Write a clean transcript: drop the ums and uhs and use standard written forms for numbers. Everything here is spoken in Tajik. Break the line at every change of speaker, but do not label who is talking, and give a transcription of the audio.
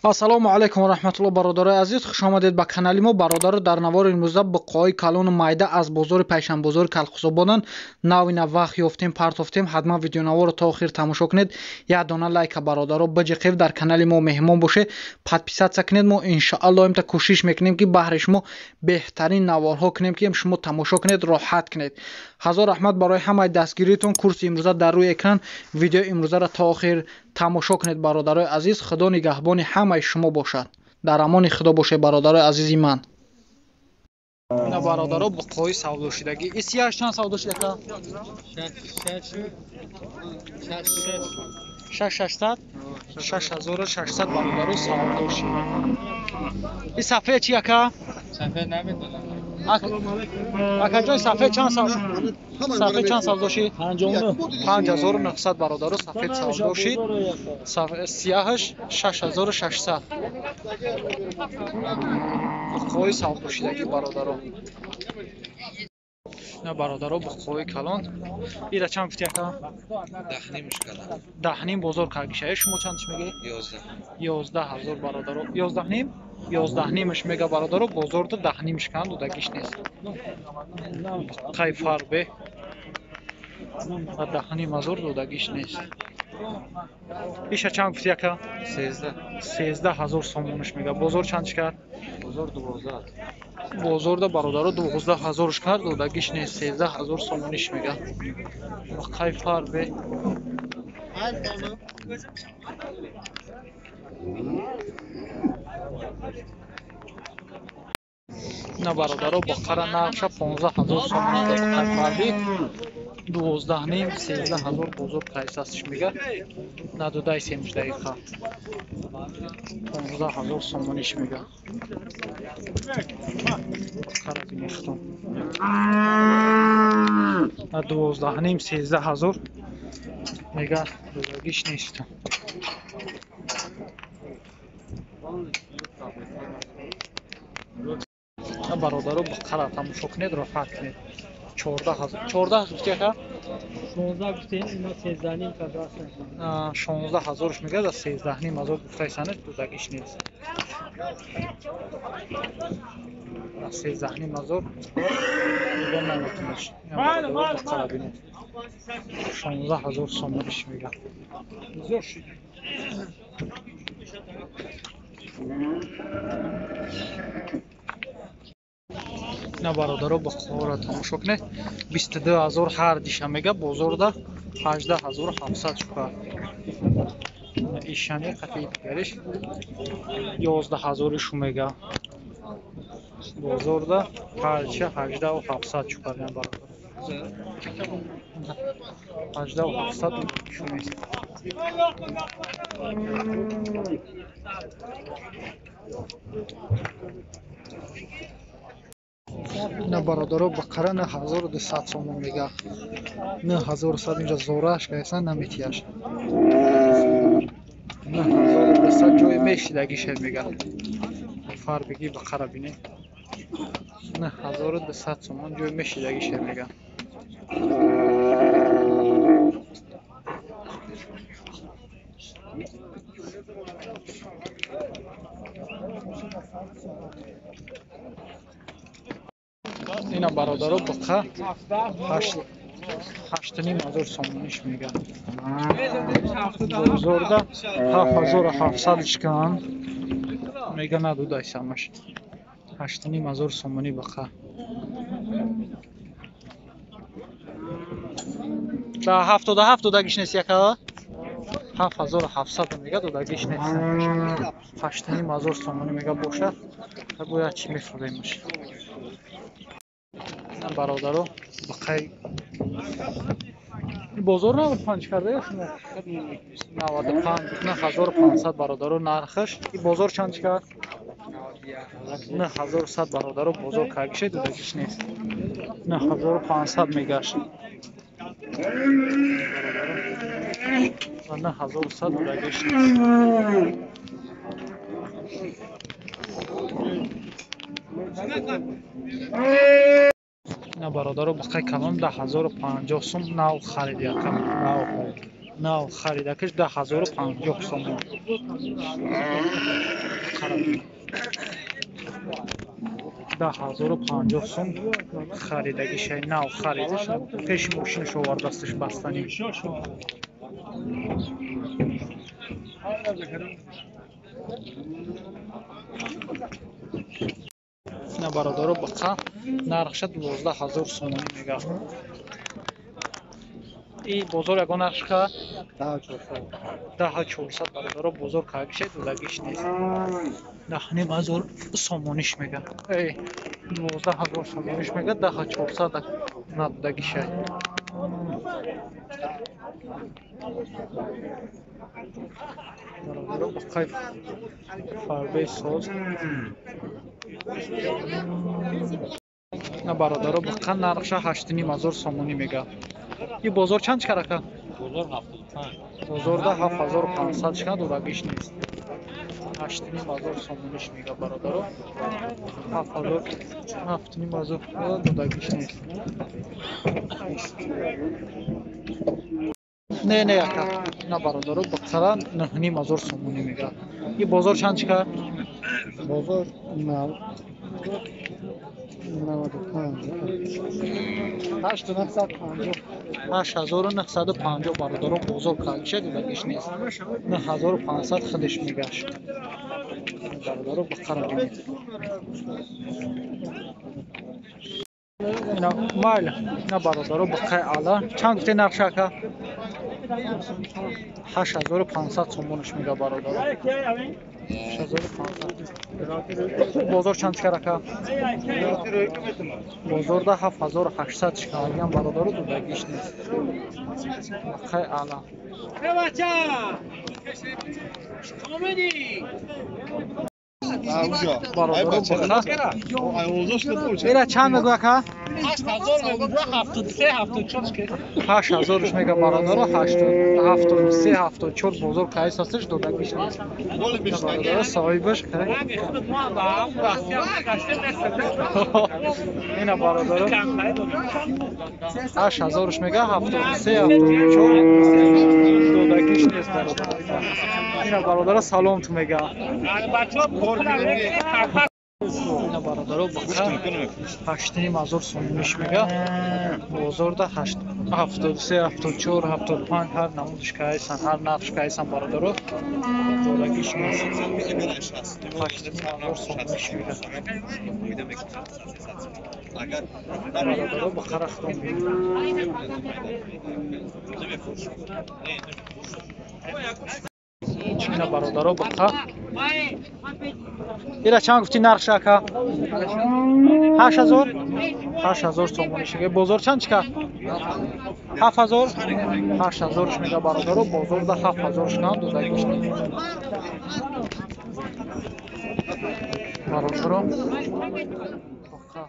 Ассалому алайкум ва раҳматуллоҳ, бародарои азиз, хуш омадед ба канали мо. Бародаро, дар навори имрӯза буққаҳои калону майда аз бозори Пайшанбозори Калхусободан навина вақт ёфтем, партофтем. Ҳатман видеонаворро то охир тамошо кунед. Як дона лайка, бародаро, биҷиқев, дар канали мо меҳмон боше, подписаться кунед. Мо иншоаллоҳ имта кӯшиш мекунем, ки баҳри шумо беҳтарин наворҳо кунем, ки шумо тамошо кунед, роҳат кунед. Ҳазор раҳмат барои ҳамаи дастгиритон. Курси имрӯза дар рӯи экран, видеои имрӯзаро то охир тамошо кунед, бародарои азиз. Худо нигаҳбони ҳамаи шумо бошад. Дар амони Худо бошед, бародарои азизи ман. Ина, бародаро, буққои савдошидагӣ. Исияш чанд савдо шид, ака? Шаш шашсад, 6600, бародаро, савдо шид. И сафед чи, ака? Акаҷон, сафед чанд сафед чанд савдо шид? 5900, бародаро, сафед савдо шид. Сияҳаш 6600. Буққои савдошидагӣ, бародаро. На, бародаро, буққои калон. Ира чанд гуфти, ака? Даҳним бозор каргиша. Шумо чандш мегӣ? 11 000, бародаро. 11,5, 11,5-ш мега, бародаро. Бозорда 10,5-ш кан додагиш нест. Буққаи фарбе 10,5 ҳазор додагиш нест. Иша чанд гуфти, ака? 13 000 сомонш мега. Бозор чандш кард? Бозорда, бародаро, 12 ҳазорш кард, додагиш нест. 13 000 сомониш мега. Буққаи фарбе. На, бародаро, буққара нархша 15 000 сомон. Буққаи фарбӣ 12,5, 13 000 бозор қайсастш мега. Надодаи семуш дақиқа. 15 000 сомониш мега. Буққара бинехтон. На, 12,5, 13 000 мега, додагиш нест. Бародаро, буққара тамошо кунед, роҳат кунед. 14 000, 14 гуфти, ака? 16 ҳазорш мега, за 13,5 ҳазор гуфтаи санед, додагиш нест. 13,5 ҳазор дода наметунеш. Буққара бинед, 16 000 сомониш мега. На, бародаро, буққаҳоро тамошо кунед. 22 000 ҳар диша мега, бозорда 18 700 шука. Ишани қатъи дигариш 11 ҳазоришу мега, бозорда ҳарча 18 700 шука. Бародар, 18 700 шу нест. На, бародаро, бақара 9200 сомон мега. 9100 инҷа зораш кайсан наметияш. 9200 ҷои мешидагишед мега. Фарбиги бақара бине. 9200 сомон ҷои мешидагишед мега. Ина, бародаро, буққа 8,5 ҳазор сомониш мега. Бозорда 7700 кан мега, надодай самаш. 8,5 ҳазор сомонӣ буққа. Да 77 додагиш нест, яка? 7700 мега, додагиш нест. 8,5 ҳазор сомонӣ мега бошад, бояд чӣ мефурӯемаш. Бародаро, буққаи бозор 95 карда ё шумо? 95, 9500, бародаро, нархаш. И бозор чанд кард? 9100, бародаро, бозор каргише, додагиш нест. 9500 мегашт. 9100 додагиш нест. На, бародаро, буққаи калон 10 050 сум, нав хариди, ака? Нав харидакиш 10050 сомон. 10050 сом харидагишай, нав харидаш, пеши мошинаш овардасташ бастани. На бародаро бақа нархша 12000 сомонӣ мега. И бозор ягон нархша 10400 бародаро бозор кагише дудагиш нест. 10500 сомониш мега. Эй 12000 сомониш мега, 10400 надудагиша. Бародаро бақай фарбе соз. На бародаро бақа нархша 8500 сомонӣ мега. И бозор чанд чикарака?
Бозор 75.
Бозорда 7500 чика дудагиш нест. 8500 сомониш мега бародаро. 7000 7500 дудагиш нест. Не, не, яка. На бародаро бақара 9500 сомонӣ мега. И бозор чанд чика?
Бозор 95. 8950.
8950 бародаро бозор кагиша дудагиш нест. 9500 худиш мегашт. Бародаро бақара бинед. Ина майл, на бародаро бақай ала. Чанд гуфте нархша ака? 8500 сомониш мега бародаро. 8500. Бозор чанд чикар ака? Бозорда 7800 чикарган бародаро дудагиш нест. Бақай ала. Бародаро бақа. Ира чанд мегӯ ака? 8000 мега бародаро, 73 74 бозор кайс ҳасташ додагиш нест. Бародаро соҳибаш ина бародаро 8000 мега, 73 74 додагиш нест бародаро. Ина бародаро салом ту мега. Ина бародаро бақа 8500 сомониш мега. Бозорда 73 74 75 ҳар намудиш кайсан, ҳар нархш кайсан бародаро. Додагиш нест. 8500 сомониш мега. Бародаро бақара худом бинед. Ина бародаро бақа. Ира чанд гуфти нархша ака? 8000? 8000 сомониш мега. Бозор чанд чика? 7000? 8000 мега бародаро, бозорда 7000 шкан додагиш нест. Бародаро бақа.